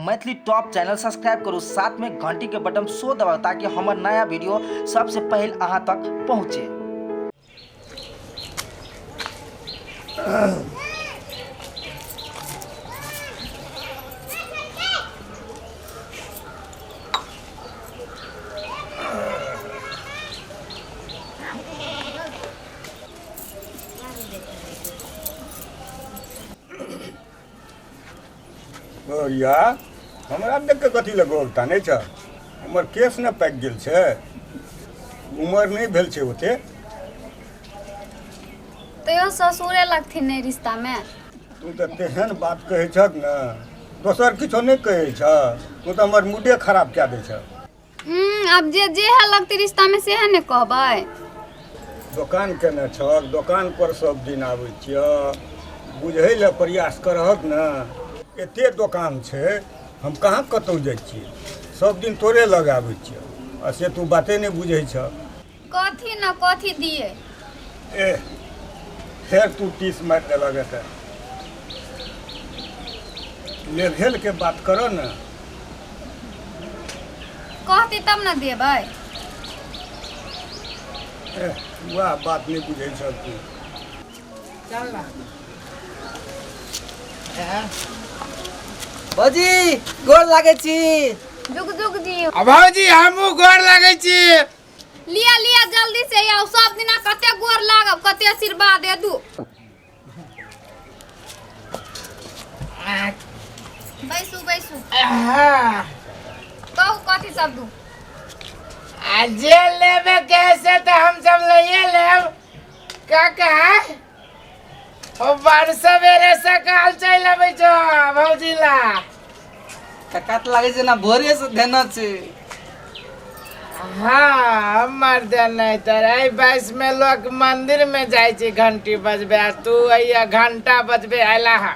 Maithili top channel subscribe करू, साथ में घंटी के बटन सो दबाउ ताकि हमर नया वीडियो सबसे पहले अहाँ तक पहुँचे। या हमरा देख के कथी लए गोर तानै छ? हमर केस ने पाकि गेल छै, उमर नहि भेल छै ओते। तैयो ससुरे लगथिन ने रिश्ता में। तू तऽ तेहन बात कहै छक ने, दोसर किछो नहि कहै छ, तू तऽ हमर मूडे खराब कए दै छ। आब जे जे है लगते रिश्ता में से है ने कहबै। दोकान केने छक, दोकान पर सब दिन आबै छियह, बुझै लए प्रयास करहक ने। एते दोकान छै, हम कहाँ कतहु जाइ छियै, सब दिन तोरे लग आबै छियह, आ से तू बाते नहि बुझै छह। कथी न कथी दिए। ए फेर तू टीस मारि देलक एतऽ। लेभेल के बात कर ने। कहती तब न देबै। ए वएह बात नहि बुझै छह तू। चल ना। भौजी गोर लागै छी। जुग जुग जी। आ भौजी हमहूँ गोर लागै छी। लिया लिया जल्दी से आउ, सब दिना कते गोर लागब, कते आशीर्वाद दे दू। बैसू बैसू। कहू कथी सब दू। आ जे लेबे के है से तऽ हम सब लइए लेब काका। ओ बड़ सवेरे सकाल चलि अबै छौ भौजी ला। काका तऽ लागै छै ना भोरे से देना छै। हाँ, हमर देने तऽ एहि वयस में लोक मंदिर में जाइ छै घंटी बजबे, आ तू अइया घंटा बजबे अयला हा।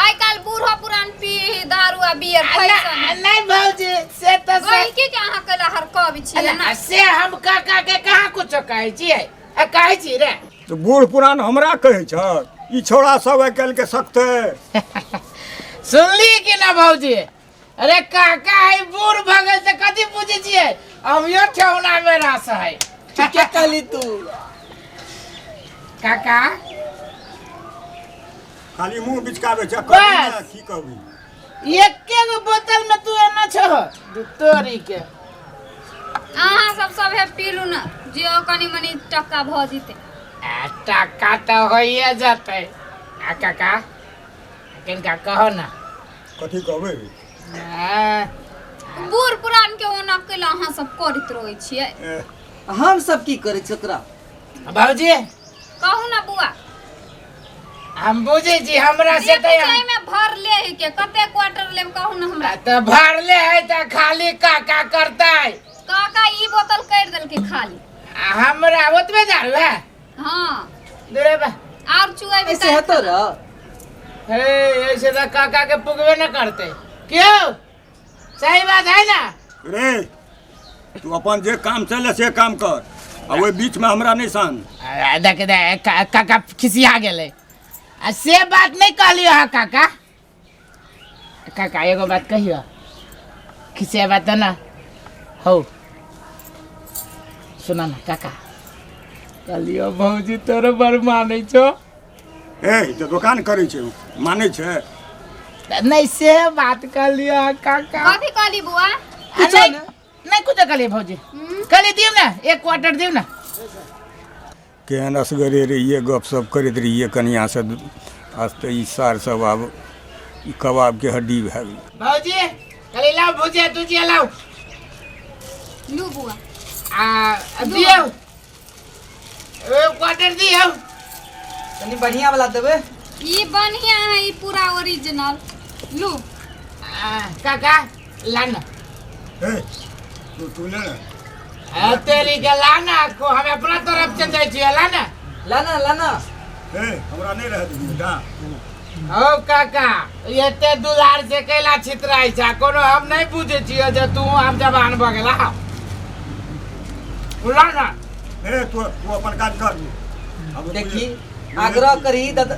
आइ काल्हि बूढ़ो पुरान पी दारू आ बियर फैशन। नहीं भौजी से तऽ गहिकी के अहाँ कैला हर कहबै छियै ना। से हम काका के कहाँ कुछो कहै छियै, आ कहै छी रे। तऽ बूढ़ पुरान हमरा कहै छ, ई छौड़ा सब आइ काल्हि के सकते। सुनली कि ना भौजी? अरे काका है बूढ़ भऽ गेल तऽ कथी पूछै छियै, अभियो ठेहुना में रस है। ठीके कहली तू। काका खाली मुंह बिचकाबै छ, कहबी ना की कहबी। एके गो बोतल में तू एना छह तोरी के। अहाँ सब सभे पीलू ना, जे कनी मनी टक्का भऽ जेतै। आ टक्का तऽ होइए जेतै। आ काका किनका कहो ना। कथी कहबै? बूढ़ पुरान के ओना कैला अहाँ सब करैत रहै छियै। हम सब की करै छियै ओकरा? भौजी कहू ना बुआ। हम बुझै छी हमरा से तऽ एहिमे भरले है के कते क्वार्टर लेब कहू ना हमरा। तऽ भरले है तऽ खाली काका करतै। काका ई बोतल कर देलकै खाली। हमरा ओतबे दारू है? हाँ। दूरे बा। और चुएबे ऐसे हेतो र। हे ऐसे तऽ काका के पुगबे न करते। क्यों? सही बात है ना? रे तू अपन जे काम चले से काम कर, आ ओहि बीच में हमरा नहीं सान। देख दे काका खिसिया गेलै। आ से बात नहीं कहलियो हा काका। काका एगो बात कहियो, खिसिया बात ना हो। सुना ना काका, कहलियो भौजी तोरे बड़ मानै छौ। ए तऽ दोकान करै छै मानै छै नहीं से बात कहलियो काका। कथी कहली बुआ? कुछो नहीं, ने। नहीं कुछो कहलिए भौजी। कहलिए दियौ ना एक क्वार्टर दियौ ना। केहन असगरे रहिए, गप सप करैत रहिए कनिया से, आज तऽ ई सार सब आब ई कबाब के हड्डी भए गेल। भौजी कहलिए लाओ भुजिया तुजिया लाओ। लू बुआ। आ दियौ एक क्वार्टर दियौ। कनी बढ़िया वाला देबै। ई बढ़िया है, ई पूरा ओरिजिनल। लू। काका ला ना। ए तू ले ना। आ, तेरी के ला ना, को हम अपना तरफ से जाइ छियै, ला ना। ला ना, ला ना। ए हमरा नहीं रह दिही बेटा। ओ काका एते दुलार से कैला छितराइ छै, कोनो हम नहीं बुझै छियै जे तू आब जवान भऽ गेला। ला ना। ए तू अपन काज कर। देखी आग्रह करी दादा।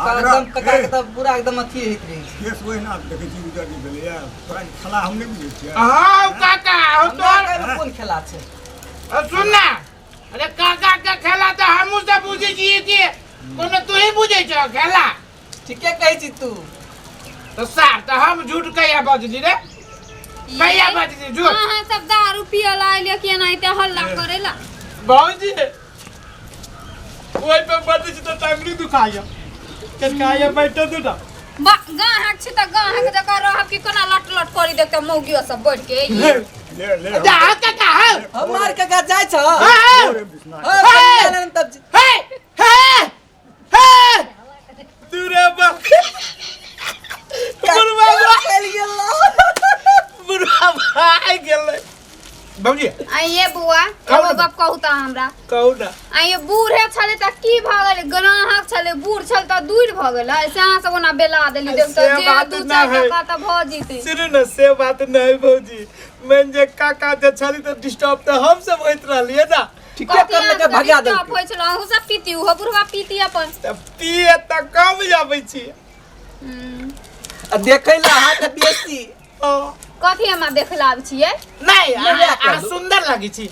एकदम काका के तऽ पूरा एकदम अथी होइत रहै छै। केस ओहिना देखै छी उजर नहि भेलैए तोरा खेला हम नहि बुझै छियै। हाँ काका हम हमरा तोहर एहिमे कोन खेला छै? सुन ना, अरे काका के खेला तऽ हमहूँ सब बुझै छियै कि कोनो तू ही बुझै छह खेला। ठीके कहै छी तू। तऽ सार तऽ हम झूठ कहिया बजली रे? कहिया बजली झूठ? अहाँ सब दारू पियला आइले कि एनाहिते हल्ला करेला? भौजी ओहि पे बजै छी तऽ टांगरी दुखाइया कनकाइया बैठो दू ना। गाहक छी तऽ गाहक जकाँ रहब कि कोना लट लट करी देखते मौगियो सब बढ़ के। ले ले जा काका हौ। हमार काका जाइ छ। हौ। रे बिसना। हौ, कनिया लेने तब हे हे हे दूरे बा बुढ़वा बा चलि गेल। बुढ़वा भाग गेलै। भौजी आइये बुआ, कहू एगो ना। गप कहू तऽ हमरा। कहू ना। आइये बूढ़े छलै तऽ की भऽ गेलै? ग्राहक छलै, बूढ़ छल तऽ दूर भऽ गेलै, से अहाँ सब ओना बेला देली। देख से तऽ जे बात दू ना चारि है। टका तऽ भऽ जेतै। सुनू ने, से बात नहीं भौजी, मेन जे काका जे छली तऽ डिस्टर्ब तऽ हम सब होइत रहलियै ना। ठीके कथी कर लेके अहाँके भगा डिस्टर्ब देलकै। होइ छलै? अहूँ सब पीती, ओहो बुढ़वा पीती अपन। तऽ पिए तऽ कम जाबै छी। हम्म। आ देखै लए अहाँके बेसी। हाँ। कथी हमरा देख ला आबै छियै? नहीं, नहि, वएह अहाँ कहलहुँ। सुंदर लगै छी।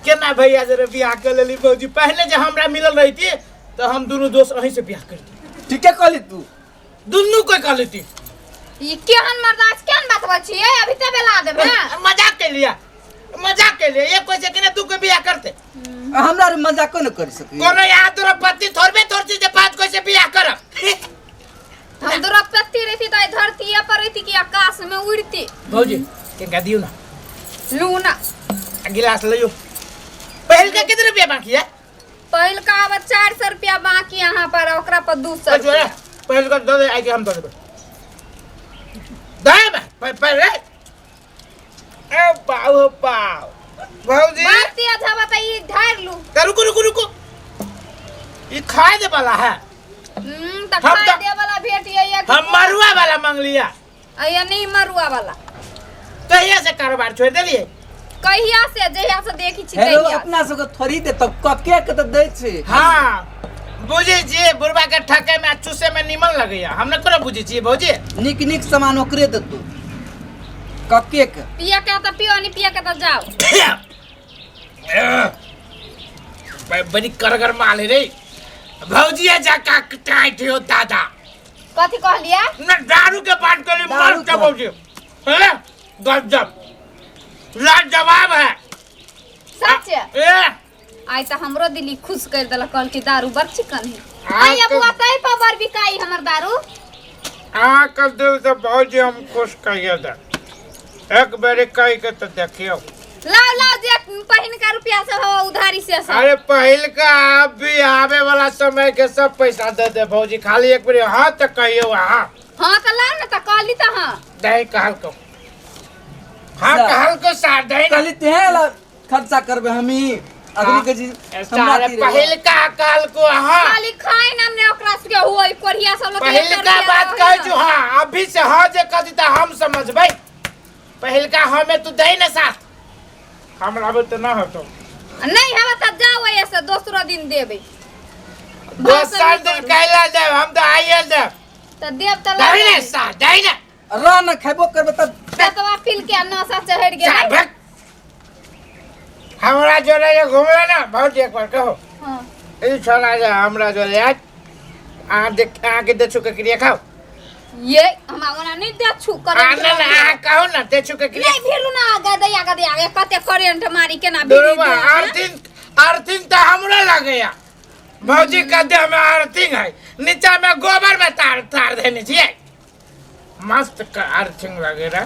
केना भैया जरे बियाह कर लेली भौजी? पहले जे हमरा मिलल रहिती तऽ हम दुनू दोस्त अहीं से बियाह करती। ठीके कहली तू। दुनू कोई कर लेती। ई केहन मर्दास, केहन बात बजै छियै? अभी तऽ बेला देबै हैं? मजाक के लिया, मजाक के लिए। एक कोई से कि तू कोई बियाह करते? हमरा आर मजाको नहि करि सकै। कोनो यहाँ तोरा पति थोड़बे थोड़ छी जे पांच कोई से बियाह करब। हम द्रौपदी रहती तऽ धरती पर रहती कि आकाश में उड़ती? भौजी किनका दियौ ना। लू ना। आ गिलास लइयो। पहिल का कितने रुपया बाकी है? पहिलका आब 400 रुपया बाकी अहाँ पर, ओकरा पर 200 अच्छा, रुपया। पहिल का दे दे, आके हम दे देबै। दे बे पहिले। ए बाऊ हो बाऊ भौजी। बात तेज हवा तऽ ई ढारि लू। का रुको रुको रुको, ई खाए दे वाला है। तऽ हम खाए तऽ दे वाला भेट ये। हम मरुआ वाला मांग लिया। अये नहीं मरुआ वाला। कहिया से कारोबार छोड़ देलिए? कहिया से? जहिया से देखी छी हेलो तहिया। अपना सबके थोड़ी दे तब कके के तऽ दै छै। हाँ बुझै छियै, बुढ़बा के ठके में आ चूसे में निमन लगैया। हम ने कोना बुझै छियै भौजी? नीक नीक सामान ओकरे देतौ कके के। पिया के तऽ पियो, नहीं पिया के तऽ जाओ। बड़ी करगर माल है रे भौजी। जा का टाइट हो दादा। कथी कहलिए? न दारू के बात करी। दारू मस्त है के। भौजी, हैं? गजब लाजवाब है। सच? ए आइ तऽ हमरो दिल्ली खुश कर देलक, कहल कि दारू बड़ चिकन है। आ आइ बुआ तै पर बड़ बिकाई हमर दारू। अहाँके दिल से भौजी हम खुश करिए दे, एक बेरी कहि के तऽ देखियौ। लाओ लाओ, जे पहिनका रुपया सब हवा उधारी से सब। अरे पहिलका अब भी आवे वाला समय के सब पैसा दे दे भौजी, खाली एक बेरी हाँ तऽ कहियौ अहाँ। हाँ तऽ लाओ ने, तऽ कहली तऽ हाँ। दही कहल को हाँ। जा। कहल को साथ दही ना। कहली तेहे ला खर्चा करबै हमही अगली के जी हमरा सारे की रहै। पहिलका कहल को हाँ। खाली खाइ नाम ने ओकरा सबके होई कोरिया सब लोग के एक पहिलका रुपया बात रहै कहै ना। छु हाँ, अभी से हाँ जे कह दी हम समझबै। पहिलका हमें तू दही ना साथ हमरा अभी तऽ ना होतो। नहीं हवा तऽ जाओ ऐसे दोसरो दिन देबै। दोसर दिन कैला देब? हम तऽ आइए देब। तऽ देब तऽ दही लाओ। ने साथ दही ने। रह न, खेबो करबै तब। ततवा पील के नशा चढ़ि जा गेलै। भग। हमरा जोड़े जे घुमले ना भौजी, एक बार कहो। हाँ। ई छोड़ा जे हमरा जोड़े आज अहाँ देख, अहाँके देछू के क्रिया खाओ। ये हमरा ओना नहीं दे छु आ करेंट। ना ना, अहाँ कहू ना देछू के क्रिया। नहीं भिड़ू ना, गदैया गदैया गे, कते करेंट मारी केना भिड़ी दुर्बा दे, हाँ? अर्थिंग अर्थिंग तऽ हमरो लगैया भौजी के देह में अर्थिंग है, नीचा में गोबर में तार तार देने छियै। मस्त का अर्थिंग लगे रहा।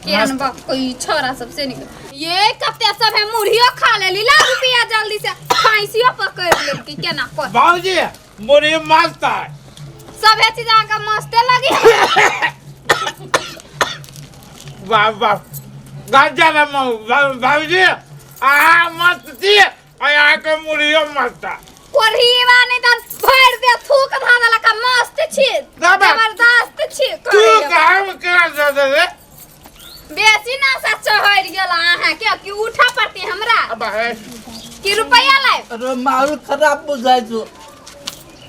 केहन बाप कोई छोरा सबसे निकल ये कते सब है, मुढ़ियो खा लेली। ला रुपया जल्दी से, फांसियो पकड़ लेलकी केना कर। भौजी मुरही मस्त है। सब है चीज अहाँके मस्ते लगी। वाह वाह, गजब है भौजी, अहाँ मस्त छी और अहाँके मुरहियो मस्त है। कोढ़ीवा नहीं तऽ भरि दे थूक धा देलक। मस्त छी। बाबा। जबरदस्त छी। तू करैया। काम केना दे दे रे? बेसी नशा चढ़ि गेल अहाँके कि उठऽ पड़ती हमरा अब है कि रुपया लायब? अरे मारू खराब बुझाइ छौ।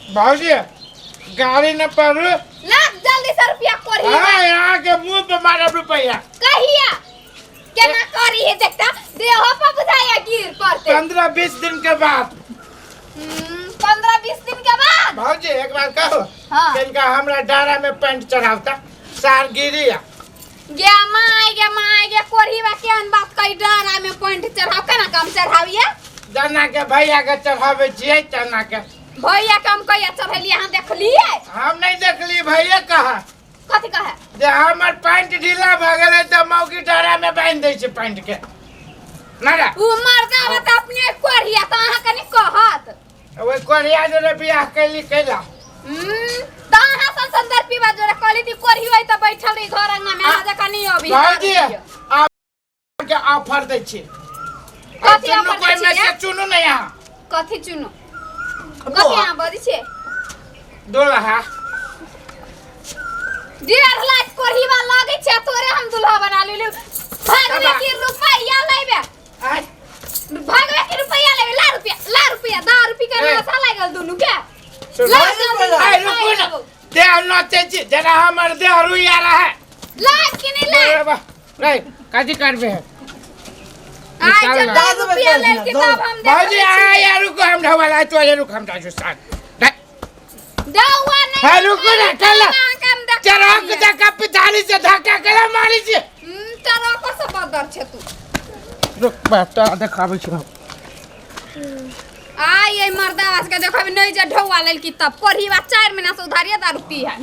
भाजी गाड़ी न पड़ू। ला जल्दी से रुपया कोरी। हाँ, यहाँ के मुंह पे मारब रुपया। कहिया केना करी है देखता देहो पर बुझाया गिर पड़ते। 15-20 दिन के बाद। 15-20 दिन के बाद। भाजी एक बार कहो। हाँ। इनका हमरा डारा में पैंट चढ़ावता सार गिरी या। गे माय गे माय गे कोरी बा केहन बात कही डारा में पैंट चढ़ाव केना काम चढ़ाविए? जना के भैया के चढ़ावे छियै जना के। भैया के हम कहिया चढ़ेलिए अहाँ देखलिए? हम नहीं देखली भैया कहा। कथी कहे? जे हमर पैंट ढीला भऽ गेलै तऽ मौगी डारा में बान्हि दै छै पैंट के। ना रे। उ मर्दा त अपने कोरिया त अहाँ कनी कहत। ओहि कोरिया जोरे बियाह कैली कैला। त अहाँ सन सुंदर पीबा जोरे कहली ती कोरी होई त बैठल रही घर अंगना में अहाँ जकाँ नहीं अभी। भाजी आप के ऑफर दै छी। कथी चुनू ऑफर कोइ दै में छी? से चुनू नहीं अहाँ। कथी चुनू? कथी अहाँ बजै छियै? दुल्हा। 1.5 लाख कोढ़ीवा लगै छै तोरे हम दुल्हा बना लेलु। भागबे की रुपैया लेबे? आय। भागबे की रुपैया लेबे? ला रुपैया, ला रुपैया, दा रुपैया के ए। नशा लागल दुनू के। सुन। ला जल्दी, आय, रुकू ना। देह नोचै छी जरा हमर देह रुइया रहे। ला कि नहीं ला? अरे वाह, रे काजी करबे है। आय निकाल जब ना। दा देबै रुपैया काल्हि लेल दिना, किताब हम भाजी देखै आय छियै। यार रुको हम ढवाला आय तो रुक हम जाजू साथ। दौआ नहीं। है रुको ना चल। अहाँके हम देखै चरक छियै। जका पिछाड़ी से धक्का केला मारी छी। चरक से बदर छै तू। रुक बात तो देखाबै छी। आय ये मर्दावा के देखब नहीं जे ढौआ लेल की तब कोढ़ीवा 4 महीना से उधारिये दारू पी है।